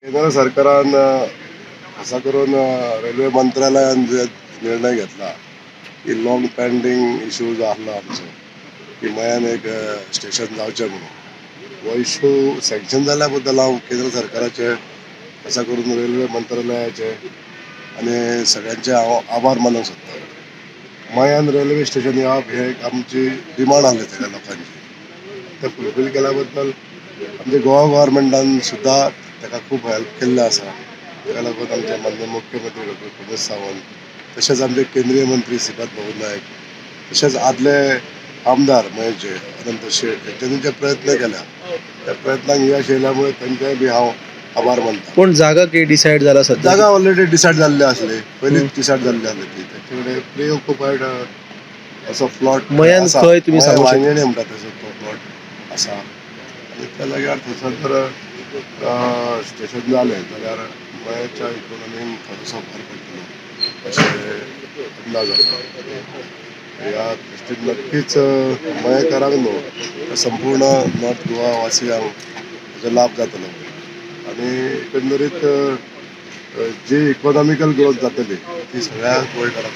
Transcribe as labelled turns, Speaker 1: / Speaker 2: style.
Speaker 1: केंद्र सरकारान खासा करून रेल्वे मंत्रालयान जे निर्णय घेतला की लॉंग पेंडींग इशू जो आसलो आमचो की मयान एक स्टेशन जावचें म्हणून, हो इशू सँक्शन जाल्या बद्दल हांव केंद्र सरकाराचे, खासा करून रेल्वे मंत्रालयाचे आनी सगळ्यांचे हांव आभार मानूंक सोदता. मयान रेल्वे स्टेशन येवप हे एक आमची डिमांड आहली सगळ्या लोकांची. ते फुलफील केल्या बद्दल आमच्या गोवा गव्हर्मेंटान सुद्दां ताका खूब हेल्प केल्लें आसा. ताका लागून आमचे माननीय मुख्यमंत्री डॉक्टर प्रमोद सावंत, तशेंच आमचे केंद्रीय मंत्री श्रीपाद बाबू नायक, तशेंच आदले आमदार मयेचे अनंत शेट हेंच्यांनी जे प्रयत्न केल्या, त्या प्रयत्नांक यश येयल्या मुळे तांचेय बी हांव आभार मानता.
Speaker 2: पूण जागा की डिसायड जाला सध्या?
Speaker 1: जागा ऑलरेडी डिसायड जाल्ली आसली, पयलींच डिसायड जाल्ली आसली ती. ताचे कडेन प्री ऑक्युपायड असो प्लॉट.
Speaker 2: मयान खंय तुमी सांगू शकता?
Speaker 1: वांयगणे म्हणटा थंयसर तो प्लॉट आसा आनी त्या जाग्यार थंयसर जर स्टेशन जालें जाल्यार मयाच्या इकोनॉमीन थोडोसो भर पडटलो अशें अंदाज आसा. ह्या दृश्टीन नक्कीच मयेकारांक न्हू तर संपूर्ण नॉर्थ गोवा वासियांक ताजो लाभ जातलो आनी एकंदरीत जी इकॉनॉमिकल ग्रोथ जातली ती सगळ्या गोंयकारांक.